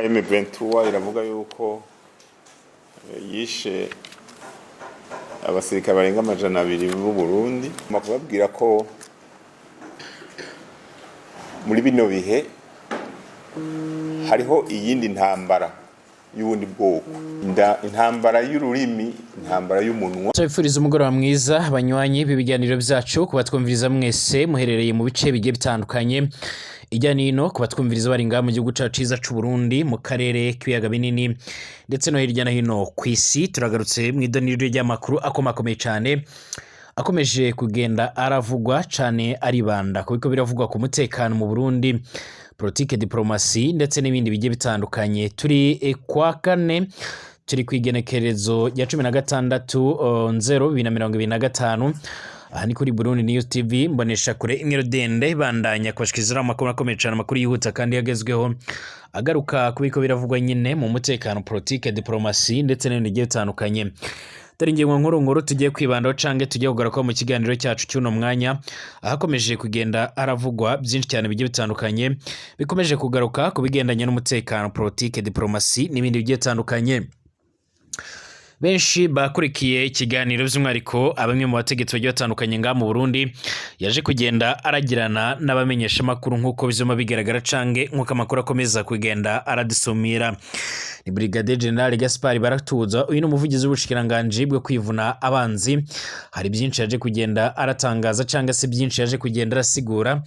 M23 iravuga yuko yishe abasirikare barenga 200 b'u Burundi. Kubabwira ko muri bino bihe hariho iyindi ntambara y'ubundi bwoko, intambara y'ururimi, intambara y'umunwa. Tubifuriza umugoroba mwiza banywanyi b'ibiganiro byacu, kubatwumviriza mwese muherereye mu bice bigiye bitandukanye ijya nino, kubatwumviriza bari ngaha mu gihugu cyacu cyiza c'u Burundi, mu karere k'ibiyaga binini, ndetse no hirya no hino ku isi. Turagarutse mu idoniro ry'amakuru akomakomeye cyane akomeje kugenda aravugwa cyane, aribanda ku biko biravugwa ku mutekano mu Burundi, politike, diplomasi ndetse n'ibindi bigiye bitandukanye. Turi kwa kane, turi ku igenekerezo rya 16 0 2025. Aha ni kuri Burundi News TV, mbonesha kure imwe rudende, bandanya kubashikiriza amakuru akomeye cyane, amakuru yihuta kandi yagezweho, agaruka ku biko biravugwa nyine mu mutekano, politike, diplomasi ndetse n'ibindi bigiye bitandukanye. Dore ingingo nkuru nkuru tugiye kwibandaho cange tugiye kugarukaho mu kiganiro cyacu cy'uno mwanya, ahakomeje kugenda haravugwa byinshi cyane bigiye bitandukanye, bikomeje kugaruka ku bigendanye n'umutekano, politike, diplomasi n'ibindi bigiye bitandukanye. Benshi bakurikiye ikiganiro, by'umwihariko bamwe mu bategetsi bagiye batandukanye ngaha mu Burundi, yaje kugenda aragirana n'abamenyeshamakuru, nk'uko bizoma bigaragara cange nk'uko amakuru akomeza kugenda aradusumira. Ni Brigadier General Gaspard Baratuza, uyu ni umuvugizi w'ubushikiranganji bwo kwivuna abanzi. Hari byinshi yaje kugenda aratangaza cyangwa se byinshi yaje kugenda arasigura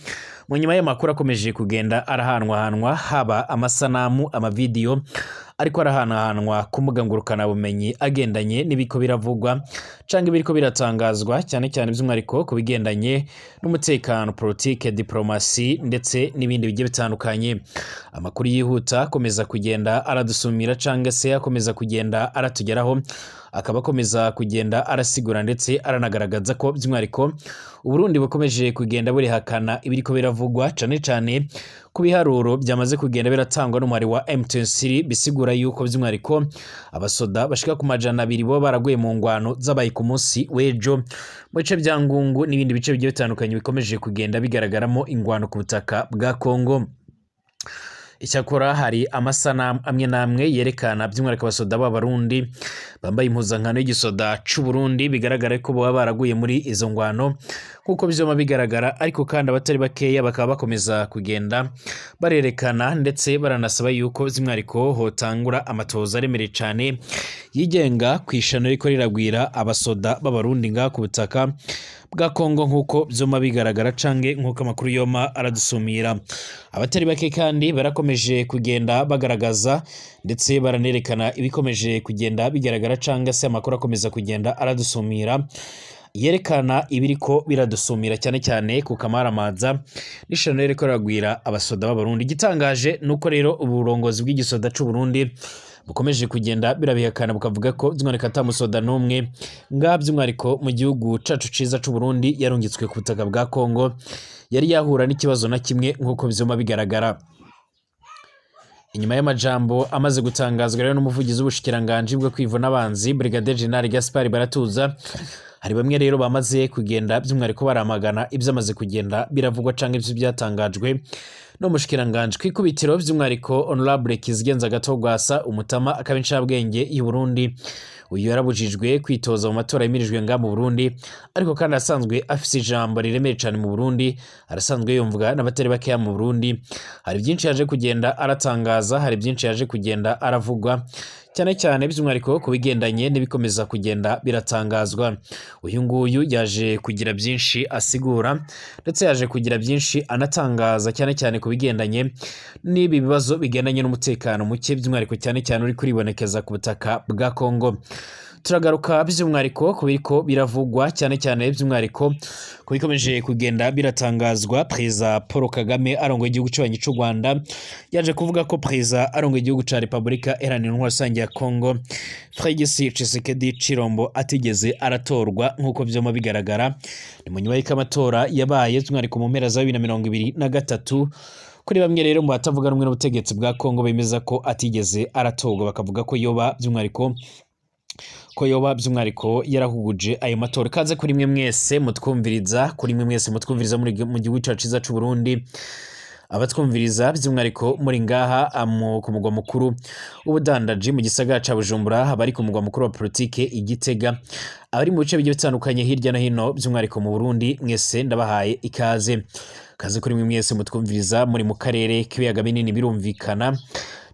mu nyuma y'amakuru akomeje kugenda arahanwahanwa, haba amasanamu, amavideyo ariko arahanahanwa ku mbuga ngurukanabumenyi agendanye n'ibiko biravugwa canke ibiriko biratangazwa, cyane cyane by'umwihariko ku bigendanye n'umutekano, politike, diplomasi ndetse n'ibindi bigiye bitandukanye. Amakuru yihuta akomeza kugenda aradusumira cyangwa se akomeza kugenda aratugeraho, akaba akomeza kugenda arasigura ndetse aranagaragaza ko by'umwihariko Uburundi bukomeje kugenda burihakana ibiriko biravugwa, cane cane ku biharuro byamaze kugenda biratangwa n'umuhari wa M23, bisigura yuko by'umwihariko abasoda bashika ku 200 bo baraguye mu ngwano zabaye ku munsi w'ejo mu bice bya Ngungu n'ibindi bice bigiye bitandukanye bikomeje kugenda bigaragaramo ingwano ku butaka bwa Kongo. Icyakora hari amasanamu amwe n'amwe yerekana by'umwihariko abasoda b'Abarundi bambaye impuzankano y'igisoda c'u Burundi, bigaragara ko baba baraguye muri izo ngwano nk'uko byoma bigaragara. Ariko kandi abatari bakeya bakaba bakomeza kugenda barerekana ndetse baranasaba yuko by'umwihariko hotangura amatoza aremereye cyane yigenga ku ishano riko riragwira abasoda b'Abarundi ngaha ku butaka bwa Kongo, nk'uko byoma bigaragara cange nk'uko amakuru yoma aradusumira. Abatari bake kandi barakomeje kugenda bagaragaza ndetse baranerekana ibikomeje kugenda bigaragara canga se amakuru akomeza kugenda aradusumira yerekana ibiriko biradusumira, cyane cyane ku kamaramaza n'ishano ririko riragwira abasoda b'Abarundi. Igitangaje nuko rero uburongozi bw'igisoda c'u Burundi bukomeje kugenda birabihakana, bukavuga ko by'umwihariko ata musoda n'umwe ngaha by'umwihariko mu gihugu cacu ciza c'u Burundi yarungitswe ku butaka bwa Kongo yari yahura n'ikibazo na kimwe, nk'uko vyuma bigaragara. Inyuma y'amajambo amaze gutangazwa rero n'umuvugizi w'ubushikiranganji bwo kwivuna abanzi, Brigadier General Gaspard Baratuza, hari bamwe rero bamaze kugenda by'umwihariko baramagana ibyamaze kugenda biravugwa canke ivyo byatangajwe n'umushikiranganji. Kwikubitiro by'umwihariko Honorable Kizigenza Gatogwasa, umutama akaba incabwenge y'u Burundi. Uyu yarabujijwe kwitoza mu matora yimirijwe ngaha mu Burundi, ariko kandi asanzwe afise ijambo riremeye cyane mu Burundi, arasanzwe yumvwa n'abatari bakeya mu Burundi. Hari byinshi yaje kugenda aratangaza, hari byinshi yaje kugenda aravugwa, cyane cyane by'umwihariko ku bigendanye n'ibikomeza kugenda biratangazwa. Uyu nguyu yaje kugira byinshi asigura ndetse yaje kugira byinshi anatangaza, cyane cyane ku bigendanye n'ibi bibazo bigendanye n'umutekano muke, by'umwihariko cyane cyane uri kuribonekeza ku butaka bwa Kongo. Turagaruka by'umwihariko ku biriko biravugwa, cyane cyane by'umwihariko ku bikomeje kugenda biratangazwa. Perezida Paul Kagame arongoye igihugu cy'ubanyi cy'u Rwanda yaje kuvuga ko perezida arongoye igihugu ca Repubulika Iharanira Intwaro Rusange ya Kongo, Félix Tshisekedi Tshilombo, atigeze aratorwa nk'uko vyoma bigaragara. Ni mu nyuma y'uko amatora yabaye by'umwihariko mu mpera za 2023. Kuri bamwe rero mu batavuga rumwe n'ubutegetsi bwa Kongo bemeza ko atigeze aratorwa, bakavuga ko yoba by'umwihariko yarahuguje ayo matora. Ikaze kuri mwe mwese mutwumviriza, kuri mwe mwese mutwumviriza muri mu gihugu cyacu cyiza c'u Burundi. Abatwumviriza by'umwihariko muri ngaha ku mugwa mukuru w'ubudandaji mu gisagara ca Bujumbura, abari ku mugwa mukuru wa politike i Gitega, abari mu bice bigiye bitandukanye hirya no hino by'umwihariko mu Burundi, mwese ndabahaye ikaze. Kaze kuri mwe mwese mutwumviriza muri mu karere k'ibiyaga binini, birumvikana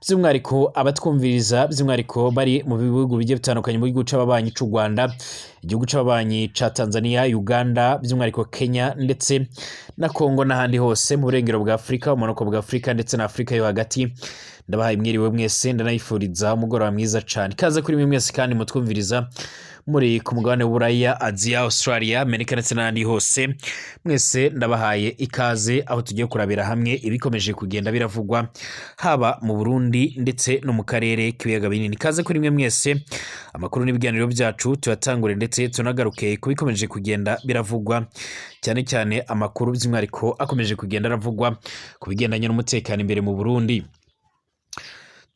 by'umwihariko abatwumviriza by'umwihariko bari mu bihugu bigiye bitandukanye, mu gihugu c'ababanyi c'u Rwanda, igihugu c'ababanyi ca Tanzania, Uganda, by'umwihariko Kenya ndetse na Congo n'ahandi hose mu burengero bwa Afurika, ubumanuko bwa Afurika ndetse na Afurika yo hagati. Ndabahaye mwiriwe mwese, ndanayifuriza umugoroba mwiza cane. Ikaze kuri mwe mwese kandi mutwumviriza muri ku mugabane w'Uburaya, Aziya, Australia, Amerika ndetse n'ahandi hose, mwese ndabahaye ikaze aho tugiye kurabira hamwe ibikomeje kugenda biravugwa haba mu Burundi ndetse no mu karere k'ibiyaga binini. Ikaze kuri mwe mwese, amakuru n'ibiganiro byacu tuyatangure ndetse tunagaruke ku bikomeje kugenda biravugwa, cyane cyane amakuru by'umwihariko akomeje kugenda aravugwa ku bigendanye n'umutekano imbere mu Burundi.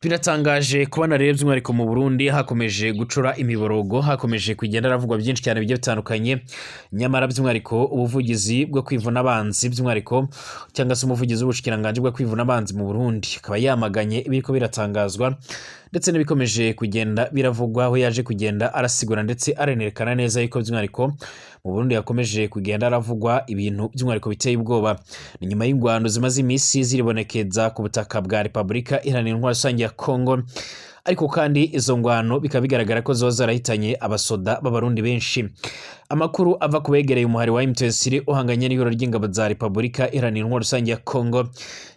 Biratangaje kubona rero by'umwihariko mu Burundi hakomeje gucura imiborogo, hakomeje kugenda haravugwa byinshi cyane bigiye bitandukanye, nyamara by'umwihariko ubuvugizi bwo kwivuna abanzi by'umwihariko cyangwa se umuvugizi w'ubushikiranganji bwo kwivuna abanzi mu Burundi akaba yamaganye ibiriko biratangazwa ndetse n'ibikomeje kugenda biravugwa, aho yaje kugenda arasigura ndetse arenerekana neza yuko by'umwihariko mu Burundi hakomeje kugenda haravugwa ibintu by'umwihariko biteye ubwoba. Ni nyuma y'ingwano zimaze iminsi ziribonekeza ku butaka bwa Repubulika Iharanira Intwaro Rusange ya Congo, ariko kandi izo ngwano bikaba bigaragara ko zoba zarahitanye abasoda b'abarundi benshi. Amakuru ava ku begereye umuhari wa M23 uhanganye n'ihuriro ry'ingabo za Repubulika Iharanira Intwaro Rusange ya Congo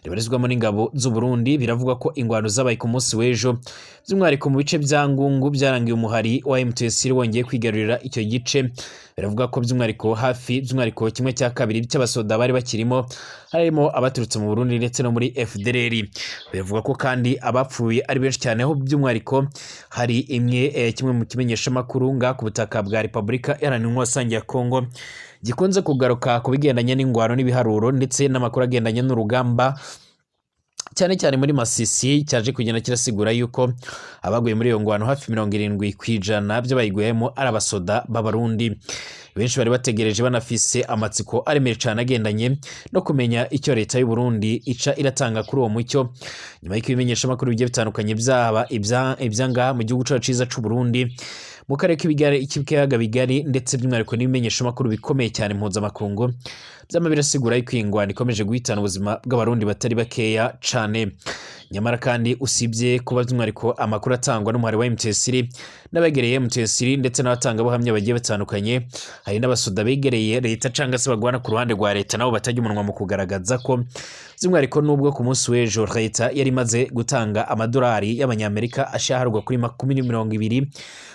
ribarizwamo n'ingabo z'u Burundi, biravuga ko ingwano zabaye ku munsi w'ejo by'umwihariko mu bice bya Ngungu byarangiye umuhari wa M23 wongeye kwigarurira icyo gice. Biravuga ko by'umwihariko hafi by'umwihariko kimwe cya kabiri cy'abasoda bari bakirimo harimo abaturutse mu Burundi ndetse no muri FDLR. Biravuga ko kandi abapfuye ari benshi cyane, aho by'umwihariko hari imwe kimwe mu kimenyeshamakuru ngaha ku butaka bwa Repubulika Iharanira Intwaro Rusange ya Congo gikunze kugaruka ku bigendanye n'ingwano n'ibiharuro ndetse n'amakuru agendanye n'urugamba cyane cyane muri Masisi, cyaje kugenda kirasigura yuko abaguye muri iyo ngwano hafi 70% by'abayiguyemo ari abasoda b'abarundi. Benshi bari bategereje banafise amatsiko aremeye cyane agendanye no kumenya icyo leta y'u Burundi ica iratanga kuri uwo mucyo, nyuma y'uko ibimenyeshamakuru bigiye bitandukanye byaba ibyangaha mu gihugu cyacu ciza c'u Burundi, mu karere k'ibiyaga bigari ndetse by'umwihariko n'ibimenyeshamakuru bikomeye cyane mpuzamakungu byama birasigura yuko iyi ngwano ikomeje guhitana ubuzima bw'abarundi batari bakeya cane. Nyamara kandi usibye kuba by'umwihariko amakuru atangwa n'umuhari wa M23 n'abegereye M23 ndetse n'abatangabuhamya bagiye batandukanye, hari n'abasoda begereye leta cyangwa se bagwana ku ruhande rwa leta nabo batajya umunwa mu kugaragaza ko by'umwihariko nubwo ku munsi w'ejo leta yari imaze gutanga amadolari y'abanyamerika ashaharwa kuri 20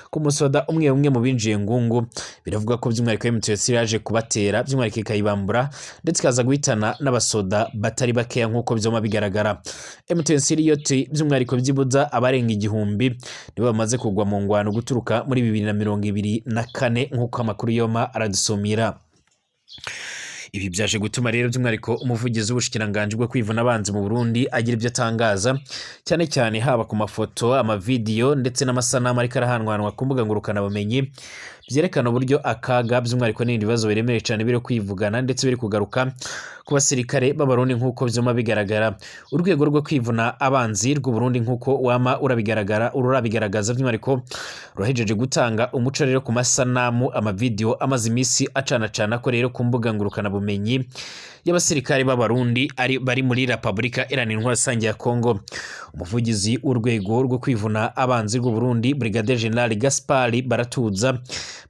ku musoda umwe umwe mu binjiye Ngungu, biravuga ko by'umwihariko M23 yaje kubatera by'umwihariko ikayibambura ndetse ikaza guhitana n'abasoda batari bakeya nk'uko byoma bigaragara. M23 yo by'umwihariko byibuza abarenga 1000 nibo bamaze kugwa mu ngwano guturuka muri 2024 nk'uko amakuru yoma aradusumira. Ibi byaje gutuma rero by'umwihariko umuvugizi w'ubushikiranganji bwo kwivuna abanzi mu Burundi agira ibyo atangaza, cyane cyane haba ku mafoto, amavideyo ndetse n'amasanamu ariko arahanwanwa ku mbuga ngurukanabumenyi, byerekana uburyo akaga by'umwihariko n'ibindi bibazo biremereye cyane biri kwivugana ndetse biri kugaruka ku basirikare b'abarundi nk'uko byuma bigaragara. Urwego rwo kwivuna abanzi rw'u Burundi nk'uko wama urabigaragara ururabigaragaza by'umwihariko ruhejeje gutanga umuco rero ku masanamu, amavideyo amaze iminsi acanacana ko rero ku mbuga ngurukanabumenyi y'abasirikare b'abarundi ari bari muri Repubulika Iharanira Intwaro Rusange ya Congo. Umuvugizi w'urwego rwo kwivuna abanzi rw'u Burundi Brigadier General Gaspard Baratuza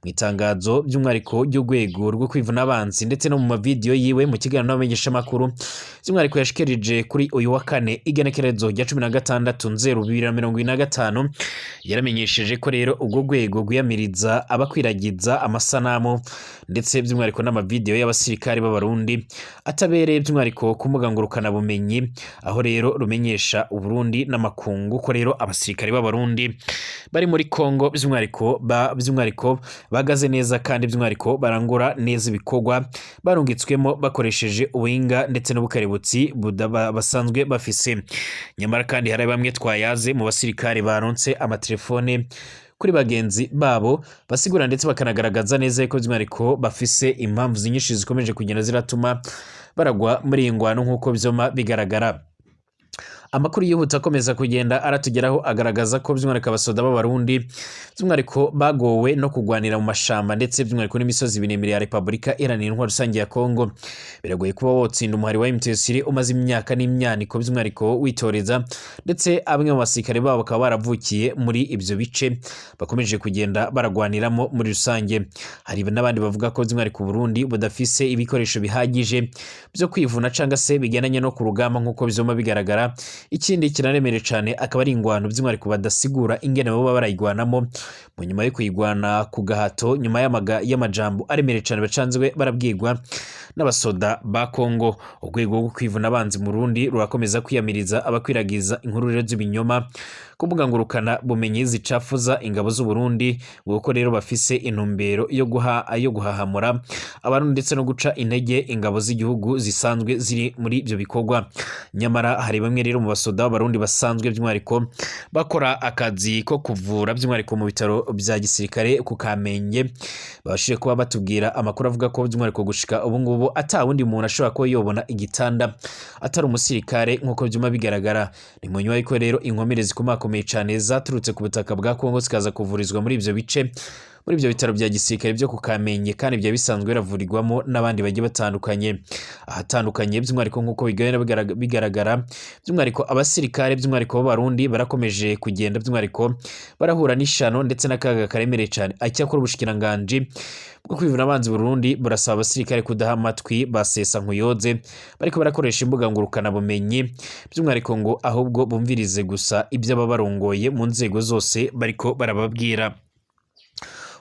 mu itangazo by'umwihariko ry'urwego rwo kwivuna abanzi ndetse no mu mavideyo yiwe mu kiganiro n'abamenyeshamakuru by'umwihariko yashikirije kuri uyu wa kane igenekerezo rya 16 nzero 2025, yaramenyesheje ko rero ubwo rwego rwiyamiriza abakwiragiza amasanamu ndetse by'umwihariko n'amavideyo y'abasirikare b'abarundi atabereye by'umwihariko ku mbuga ngurukanabumenyi, aho rero rumenyesha Uburundi n'amakungu ko rero abasirikare b'abarundi bari muri Congo by'umwihariko bahagaze neza kandi by'umwihariko barangura neza ibikorwa barungitswemo bakoresheje ubuhinga ndetse n'ubukerebutsi basanzwe bafise. Nyamara kandi hari bamwe twayaze mu basirikare baronse amatelefone Kuri bagenzi babo basigura ndetse bakanagaragaza neza yuko by'umwihariko bafise impamvu nyinshi zikomeje kugenda ziratuma baragwa muri iyi ngwano nk'uko vyoma bigaragara. Amakuru yihuta akomeza kugenda aratugeraho agaragaza ko by'umwihariko abasoda b'Abarundi by'umwihariko bagowe no kugwanira mu mashamba ndetse by'umwihariko n'imisozi miremire ya Repubulika Iharanira Intwaro Rusange ya Kongo. Biragoye kuba wotsinda umuhari wa M23 umaze imyaka n'imyaniko by'umwihariko witoreza, ndetse bamwe mu basirikare babo bakaba baravukiye muri ibyo bice bakomeje kugenda baragwaniramo muri rusange. Hari n'abandi bavuga ko by'umwihariko Burundi budafise ibikoresho bihagije byo kwivuna cyangwa se bigendanye no ku rugamba nk'uko bizoma bigaragara. Ikindi kinaremereye cyane akaba ari ingwano by'umwihariko badasigura ingene baba barayigwanamo mu nyuma yo kuyigwana ku gahato, nyuma y'amajambo aremereye cyane bacanzwe barabwirwa n'abasoda ba Kongo. Urwego rwo kwivuna abanzi mu Burundi rurakomeza kwiyamiriza abakwiragiza inkuru rero z'ibinyoma ku mbuga ngurukana bumenyi zicafuza ingabo z'u Burundi, kuko rero bafise intumbero yo guhahamura abantu ndetse no guca intege ingabo z'igihugu zisanzwe ziri muri ibyo bikorwa. Nyamara hari bamwe rero mu basoda b'Abarundi basanzwe by'umwihariko bakora akazi ko kuvura by'umwihariko mu bitaro bya gisirikare ku Kamenge, babashije kuba batubwira amakuru avuga ko by'umwihariko gushika ubu ngubu ata wundi muntu ashobora kuba yobona igitanda atari umusirikare nk'uko byuma bigaragara. Ni mu nyuma y'uko rero inkomere zikomakomeye cyane zaturutse ku butaka bwa Kongo zikaza kuvurizwa muri ibyo bice, muri ibyo bitaro bya gisirikare byo ku Kamenge, kandi byari bisanzwe biravurirwamo n'abandi bagiye batandukanye ahatandukanye by'umwihariko nk'uko bigenda bigaragara. By'umwihariko abasirikare by'umwihariko b'Abarundi barakomeje kugenda by'umwihariko barahura n'ishano ndetse n'akaga karemereye cyane. Icyakora ubushikiranganji bwo kwivuna abanzi Burundi burasaba abasirikare kudaha amatwi basesa nkuyoze bariko barakoresha imbuga ngurukana bumenyi by'umwihariko, ngo ahubwo bumvirize gusa ibyo ababarongoye mu nzego zose bariko barababwira.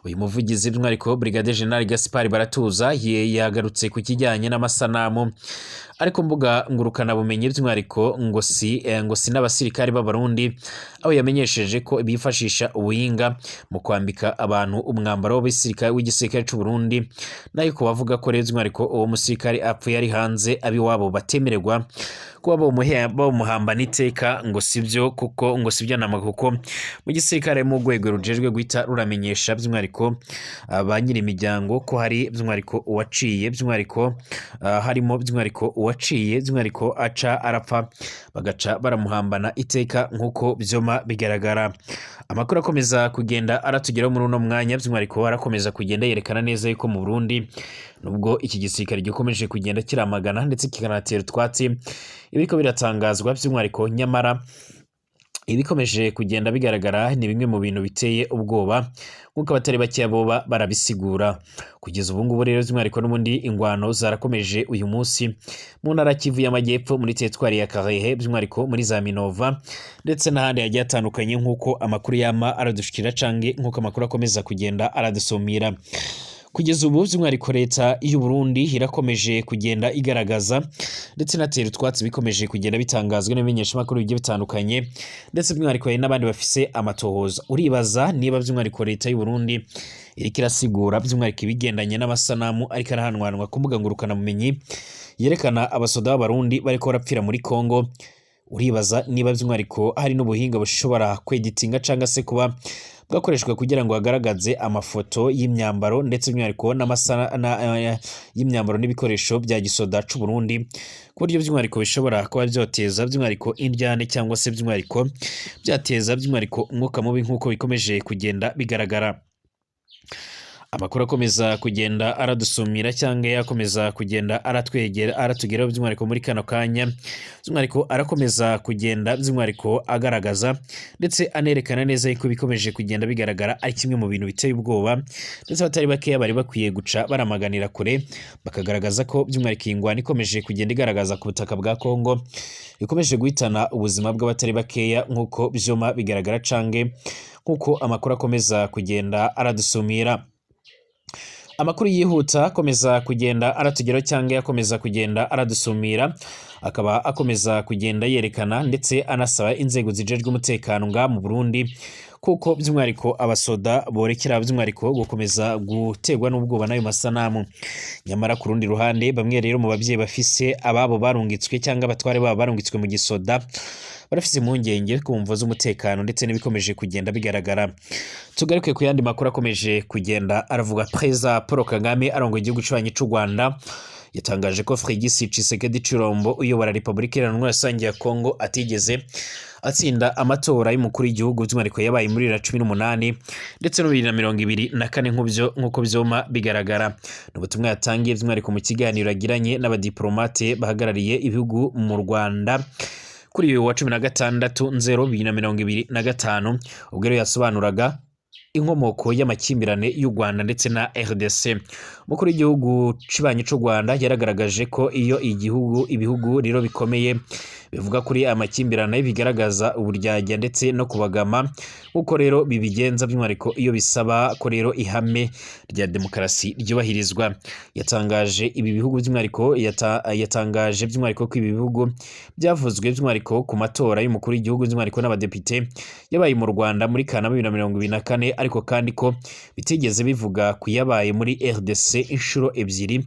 Uyu muvugizi by'umwihariko Brigadier General Gaspard Baratuza yagarutse ku kijyanye n'amasanamu ariko mbuga ngurukana bumenyi by'umwihariko ngo si n'abasirikare b'Abarundi, aho yamenyesheje ko bifashisha ubuhinga mu kwambika abantu umwambaro w'abasirikare w'igisirikare cy'u Burundi, nayo ko bavuga ko rero by'umwihariko uwo musirikare apfuye ari hanze abiwabo batemererwa kuba bamuhambana iteka, ngo sibyo kuko ngo sibyo nama, kuko mu gisirikare mu rwego rujejwe guhita ruramenyesha by'umwihariko ba nyiri imiryango ko hari by'umwihariko uwaciye by'umwihariko harimo by'umwihariko uwaciye by'umwihariko aca arapfa, bagaca baramuhambana iteka nk'uko byoma bigaragara. Amakuru akomeza kugenda aratugeraho muri uno mwanya by'umwihariko arakomeza kugenda yerekana neza yuko mu Burundi nubwo iki gisirikare gikomeje kugenda kiramagana ndetse kikanatera utwatsi ibiriko biratangazwa by'umwihariko, nyamara ibikomeje kugenda bigaragara ni bimwe mu bintu biteye ubwoba nk'uko abatari bakeya boba barabisigura. Kugeza ubu ngubu rero by'umwihariko n'ubundi ingwano zarakomeje uyu munsi mu ntara Kivu y'Amajyepfo, muri teritwari ya Karehe, by'umwihariko muri za Minova ndetse n'ahandi hagiye hatandukanye, nk'uko amakuru yama aradushikira cange nk'uko amakuru akomeza kugenda aradusumira. Kugeza ubu by'umwihariko leta y'u Burundi irakomeje kugenda igaragaza ndetse inatera utwatsi bikomeje kugenda bitangazwa n'ibimenyeshamakuru bigiye bitandukanye, ndetse by'umwihariko hari n'abandi bafise amatohoza. Uribaza niba by'umwihariko leta y'u Burundi iriko irasigura by'umwihariko ibigendanye n'amasanamu ariko arahanwanwa ku mbuga ngurukanabumenyi yerekana abasoda b'Abarundi bariko barapfira muri Kongo. Uribaza niba by'umwihariko hari n'ubuhinga bushobora kweditinga cyangwa se kuba bwakoreshwa kugira ngo hagaragaze amafoto y'imyambaro ndetse by'umwihariko y'imyambaro n'ibikoresho bya gisoda c'u Burundi, ku buryo by'umwihariko bishobora kuba byoteza by'umwihariko indyane cyangwa se by'umwihariko byateza by'umwihariko umwuka mubi nk'uko bikomeje kugenda bigaragara. Amakuru akomeza kugenda aradusumira cyangwa yakomeza kugenda aratwegera aratugeraho by'umwihariko muri kano kanya by'umwihariko arakomeza kugenda by'umwihariko agaragaza ndetse anerekana neza yuko bikomeje kugenda bigaragara ari kimwe mu bintu biteye ubwoba, ndetse abatari bakeya bari bakwiye guca baramaganira kure, bakagaragaza ko by'umwihariko iyi ngwano ikomeje kugenda igaragaza ku butaka bwa Kongo ikomeje guhitana ubuzima bw'abatari bakeya nk'uko byuma bigaragara cange nk'uko amakuru akomeza kugenda aradusumira. Amakuru yihuta akomeza kugenda aratugeraho cyangwa akomeza kugenda aradusumira akaba akomeza kugenda yerekana ndetse anasaba inzego zijejwe umutekano nga mu Burundi kuko by'umwihariko abasoda borekera by'umwihariko gukomeza guterwa n'ubwoba n'ayo masanamu. Nyamara ku rundi ruhande, bamwe rero mu bavyeyi bafise ababo barungitswe cyangwa abatware babo barungitswe mu gisoda barafise impungenge ku mvo z'umutekano ndetse n'ibikomeje kugenda bigaragara. Tugaruke ku yandi makuru akomeje kugenda aravuga. Perezida Paul Kagame arongoye igihugu c'ububanyi c'u Rwanda yatangaje ko Félix Tshisekedi Tshilombo uyobora Repubulika Iharanira Rusange ya Kongo atigeze atsinda amatora y'umukuru w'igihugu, by'umwihariko yabaye muri 2018 ndetse no 2024, nk'uko vyoma bigaragara. Ni ubutumwa yatangiye by'umwihariko mu kiganiro yagiranye n'abadiplomate bahagarariye ibihugu mu Rwanda kuri uyu wa 16 nzero 2025, ubwo rero yasobanuraga inkomoko y'amakimbirane y'u Rwanda ndetse na RDC. Umukuru w'igihugu cibanyi c'u Rwanda yaragaragaje ko iyo igihugu ibihugu rero bikomeye bivuga kuri aya makimbirane bigaragaza uburyarya ndetse no kubagama, nk'uko rero bibigenza by'umwihariko iyo bisaba ko rero ihame rya demokarasi ryubahirizwa. Yatangaje ibi bihugu by'umwihariko yatangaje by'umwihariko ko ibi bihugu byavuzwe by'umwihariko ku matora y'umukuru w'igihugu, by'umwihariko n'abadepite, yabaye mu Rwanda muri Kanama 2024, ariko kandi ko bitigeze bivuga ku yabaye muri RDC inshuro ebyiri,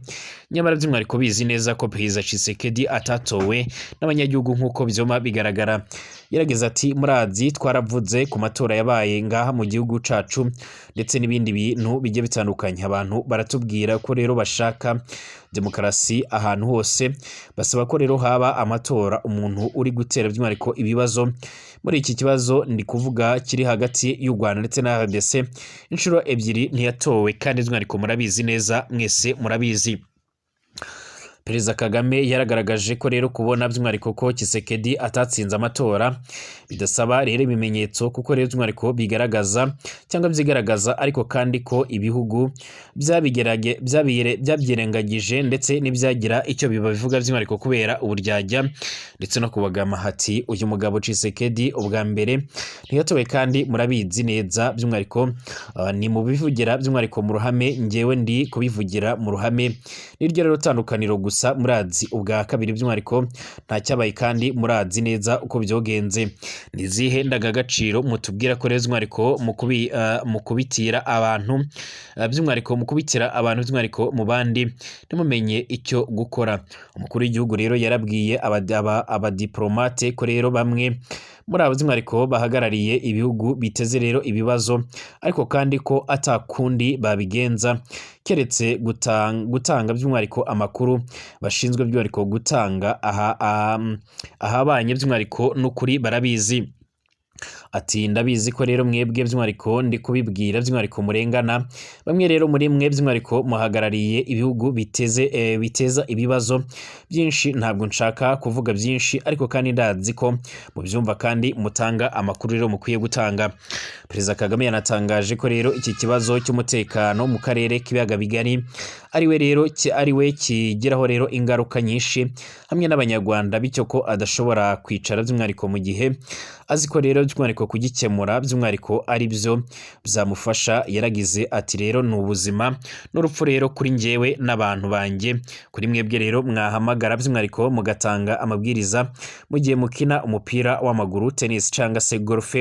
nyamara by'umwihariko bizi neza ko Perezida Tshisekedi atatowe n'abanyagihugu nk'uko vyoma bigaragara. Yarageze ati: "Murazi twaravuze ku matora yabaye ngaha mu gihugu cacu ndetse n'ibindi bintu bigiye bitandukanye. Abantu baratubwira ko rero bashaka demokarasi ahantu hose, basaba ko rero haba amatora. Umuntu uri gutera by'umwihariko ibibazo muri iki kibazo ndi kuvuga kiri hagati y'u Rwanda ndetse na RDC, inshuro ebyiri ntiyatowe kandi by'umwihariko murabizi neza, mwese murabizi." Perezida Kagame yaragaragaje ko rero kubona by'umwihariko ko Tshisekedi atatsinze amatora bidasaba rero ibimenyetso, kuko rero by'umwihariko bigaragaza cyangwa byigaragaza, ariko kandi ko ibihugu byabyirengagije ndetse n'ibyagira icyo bibabivuga by'umwihariko kubera uburyarya ndetse no kubagama. Hati: "Uyu mugabo Tshisekedi ubwa mbere ntiyatowe kandi murabizi neza by'umwihariko, ni mu bivugira by'umwihariko mu ruhame, njyewe ndi kubivugira mu ruhame, niryo rero tandukaniro gusa. Murazi ubwa kabiri by'umwihariko nta cyabaye kandi murazi neza uko byogenze. Ni izihe ndangagaciro mutubwira ko rero by'umwihariko mu kubitira abantu, by'umwihariko mu kubitira abantu by'umwihariko mu bandi ntimumenye icyo gukora?" Umukuru w'igihugu rero yarabwiye abadiplomate ko rero bamwe muri abo by'umwihariko bahagarariye ibihugu biteze rero ibibazo, ariko kandi ko atakundi babigenza keretse gutanga by'umwihariko amakuru bashinzwe by'umwihariko gutanga aha ahabanye by'umwihariko n'ukuri barabizi. Ati: "Ndabizi ko rero mwebwe by'umwihariko ndi kubibwira by'umwihariko murengana. Bamwe rero muri mwe by'umwihariko muhagarariye ibihugu biteza ibibazo byinshi. Ntabwo nshaka kuvuga byinshi, ariko kandi ndazi ko mubyumva kandi mutanga amakuru rero mukwiye gutanga." Perezida Kagame yanatangaje ko rero iki kibazo cy'umutekano mu karere k'ibiyaga bigari ariwe rero ariwe kigiraho rero ingaruka nyinshi hamwe n'Abanyarwanda, bityo ko adashobora kwicara by'umwihariko mu gihe azi ko rero by'umwihariko kugikemura by'umwihariko ari byo byamufasha. Yaragize ati: "Rero ni ubuzima n'urupfu rero kuri njyewe n'abantu banjye. Kuri mwebwe rero mwahamagara by'umwihariko mugatanga amabwiriza mu gihe mukina umupira w'amaguru, tennis cyangwa se golf,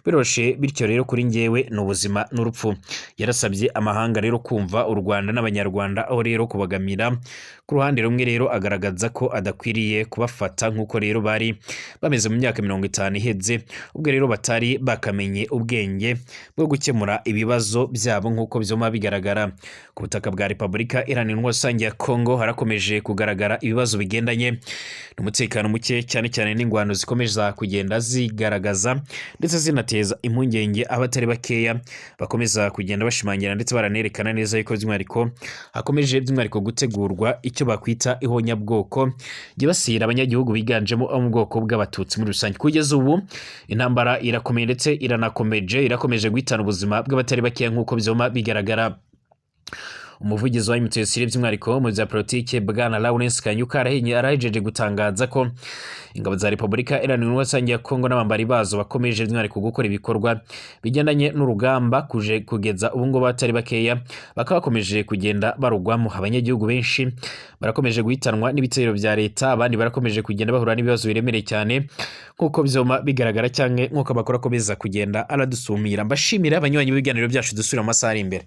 biroshe. Bityo rero kuri njyewe ni ubuzima n'urupfu." Yarasabye amahanga rero kumva u Rwanda n'Abanyarwanda, aho rero kubagamira ku ruhande rumwe rero agaragaza ko adakwiriye kubafata nk'uko rero bari bameze mu myaka 50 iheze, ubwo rero batari bakamenye ubwenge bwo gukemura ibibazo byabo nk'uko byoma bigaragara. Ku butaka bwa Repubulika Iharanira Rusange ya Kongo harakomeje kugaragara ibibazo bigendanye n'umutekano muke, cyane cyane n'ingwano zikomeza kugenda zigaragaza ndetse zinateza impungenge abatari bakeya, bakomeza kugenda bashimangira ndetse baranerekana neza yuko by'umwihariko hakomeje by'umwihariko gutegurwa icyo bakwita ihonyabwoko ryibasira abanyagihugu biganjemo abo mu bwoko bw'Abatutsi muri rusange. Kugeza ubu intambara irakomeye ndetse iranakomeje, irakomeje guhitana ubuzima bw'abatari bakeya nk'uko byoma bigaragara. Umuvugizi wa M23 by'umwihariko mu bya politike, bwana Lawrence Kanyuka, arahejeje gutangaza ko ingabo za Repubulika Iharanira Intwaro ya Kongo n'abambari bazo bakomeje by'umwihariko gukora ibikorwa bigendanye n'urugamba kuje kugeza ubu ngubu batari bakeya bakaba bakomeje kugenda barugwamo. Abanyagihugu benshi barakomeje guhitanwa n'ibitero bya leta, abandi barakomeje kugenda bahura n'ibibazo biremereye cyane, nk'uko byoma bigaragara cyangwa nk'uko amakuru akomeza kugenda aradusumira. Mbashimira abanywanyi b'ibiganiro byacu, dusubira mu masaha ari imbere.